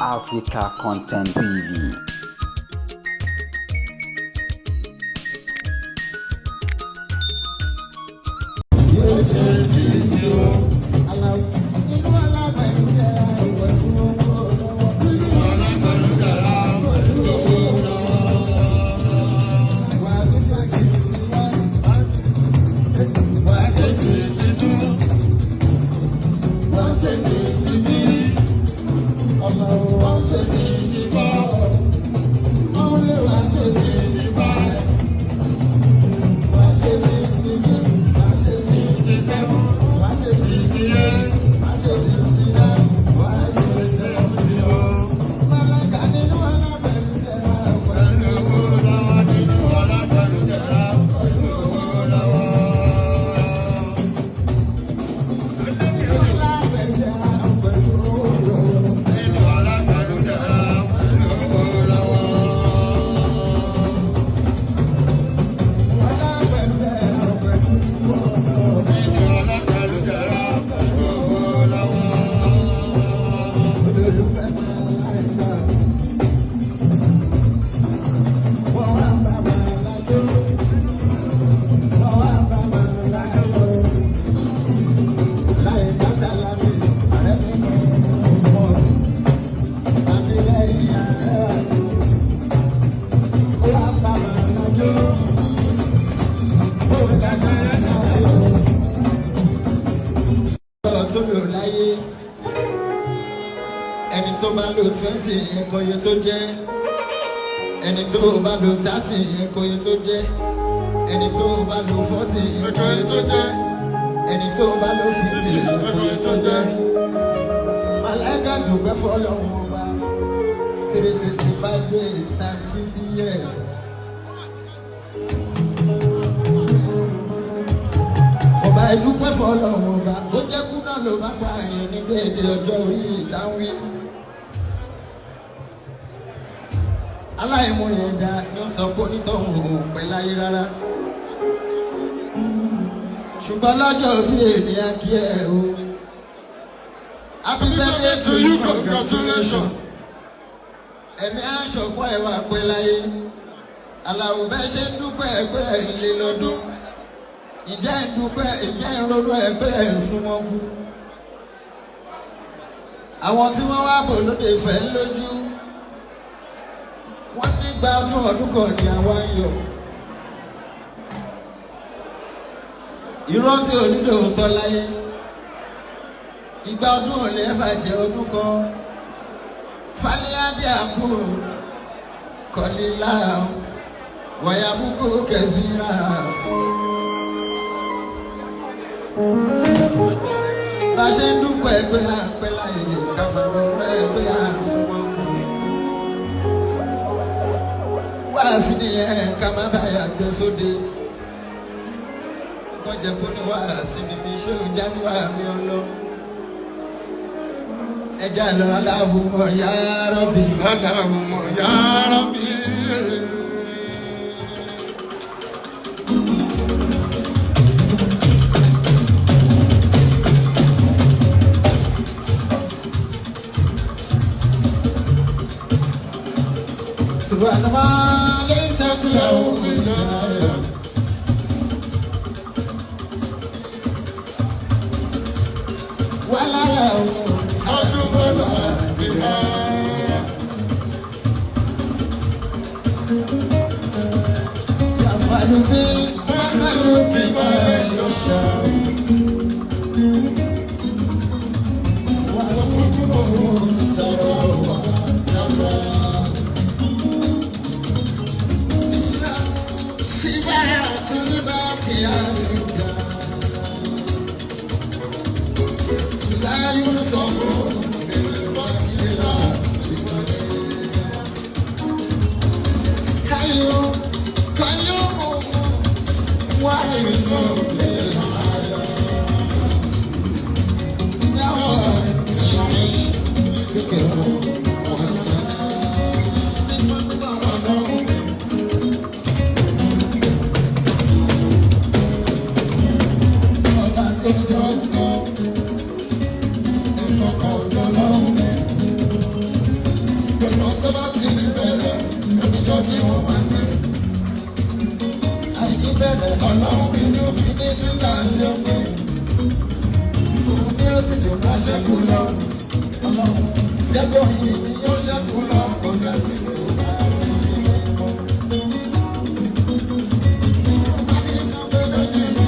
Africa Content TV. Tó lò láyé, ẹni tó bá lò 20, ẹ̀kọ́ iye tó jẹ́. Ẹni tó bá lò 30, ẹ̀kọ́ iye tó jẹ́. Ẹni tó bá lò 40, ẹ̀kọ́ iye tó jẹ́. Ẹni tó bá lò 50, ẹ̀kọ́ iye tó jẹ́. Màláìka dùgbẹ́ fọlọ́run ọba, 365 days times 50 years. Ọba ìdúpẹ́ fọlọ́run ọba, ó jẹ́ kú náà ló bá pa àyàn ní déédéé ọjọ́ orí ìtàwí. Aláìmọye ẹ̀dá ni ó sọ pé onítọ̀hún ò pẹ́ láyé rárá. Ṣùgbọ́n lọ́jọ́ bí ènìyàn kí ẹ o. Happy birthday to you, congratulations. Ẹ̀mí aṣọ̀pọ̀ ẹ̀ wà pẹ́ láyé. Àlàó bẹ́ẹ̀ ṣe ń dúpẹ́ ẹgbẹ́ ẹ̀ ń lé lọ́dún. Ìjẹ́ ń dúpẹ́, ìjẹ́ ń ronú ẹgbẹ́ ẹ̀ ń súnmọ́ kú. Àwọn tí wọ́n wá bò lóde ìfẹ́ lójú. Wọ́n nígbà ọdún ọdún kan ní àwa ń yọ̀. Irọ́ tí onídòótọ́ láyé. Ìgbà ọdún ò lè bàjẹ́ ọdún kan. Fálíádé àkúrò kọ́lílá wàyàbùkù kẹfìrà. Bá a ṣe ń dúpẹ́ pé à ń pẹ́ láyé, ká máa ronú ẹ pé à ń súnmọ́ kú. Wá sí nìyẹn, ká má bàyà gbé sóde. Wọ́n jẹ́ kó ní wá sí ni ti ṣé òun jáde mi ọlọ́run. Ẹja lọ aláwùmọ̀ ya Rabbi. Allahumma ya Rabbi. سبحان ما ليس له بداية ولا له Ọdún ولا يفعل بالملك ما يشاء وحكمه سواء. صفات الباقيات لا يوصف بالوكيل لا حي قيوم ويوسف للعالم يعيش فكره. Ìjọ tí wọ́n máa gbé. Àìní bẹ̀rẹ̀ ọlọ́run mi ní òfin ní sílá sí ọgbẹ́. Òun ní ó sì tún bá ṣẹ́kù lọ. Ọlọ́run jẹ́ kó yìí ni yóò ṣẹ́kù lọ. Kò fẹ́ sí mi ò bá ti sí mi mọ́. Bá mi kàn pé lójú mi.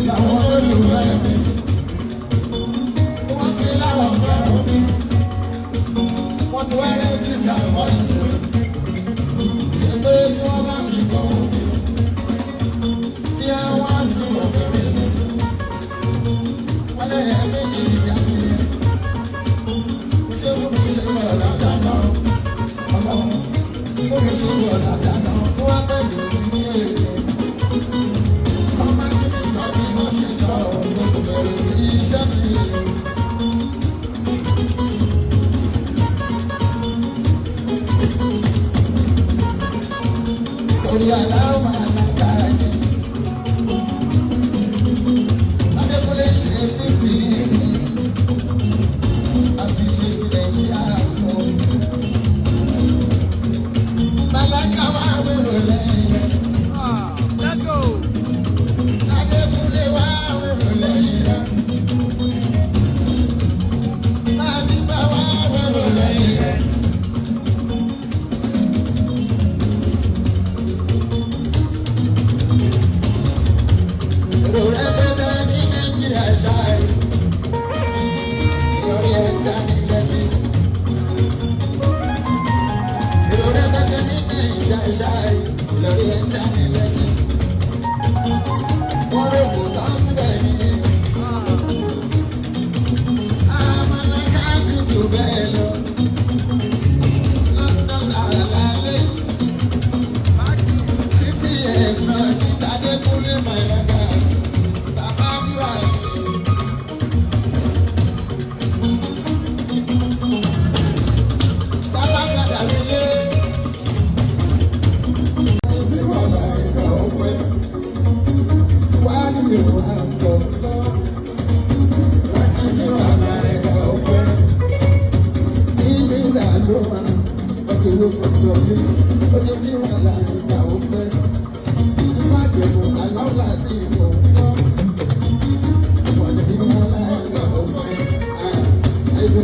Ìyàwó olólùfẹ́ mi. Wọ́n fi láwọn fẹ́ràn mi. Wọ́n ti wá register voice mi. Ìpè tí wọ́n bá fi gbọ́ mi. Kí ẹ wá sí obìnrin mi. Wọ́n lé ẹ méjì ìjà mi. Ṣé mo fi ṣe wọ̀ látàná? Ọlọ́run, mo fi ṣe wọ̀ látàná. Tí wọ́n bẹ̀rẹ̀ ní èdè. Ọmọ ṣe mi kọ́ bí mo ṣe sọ, mo kò bẹ̀rù sí iṣẹ́ mi. Torí aláwọ̀ alága yìí. Adékúnlé ṣe fífi ní àti ṣe ti Nàìjíríà fún. Màláka wá wérò lẹ́yìn. Adékúnlé wá wérò lẹ́yìn. Màdìbà wá wérò lẹ́yìn. Èrò rẹpẹtẹ ní Nàìjíríà ṣáà. Ìrọ̀rí ẹ̀ta ní Lẹ́kì. Èrò rẹpẹtẹ ní Nàìjíríà ṣáà. Ìrọ̀rí ẹ̀ta ní Lẹ́kì. Wọ́n rò kò tán síbẹ̀ ní. Àmàlàkà ti jù bẹ́ẹ̀ lọ. London làlálẹ́. 50 years náà ní Tadékúnlé Màláka. Bàbá Bíwá. Sábà padà sílé. Ibi wà láìka ọpẹ́. Wá ní ìwà àtọ̀tọ̀. Wá ní ìwà láìka ọpẹ́. Ibi ìsàlùmọ̀ ọkẹ́ ló sọ̀tọ̀ mi. Ó ní bí wà láìka ọpẹ́. Májèmú aláwọ̀ àti ìmọ̀ ńkọ́. Wà ní bí wà láìka ọpẹ́. Àìlú.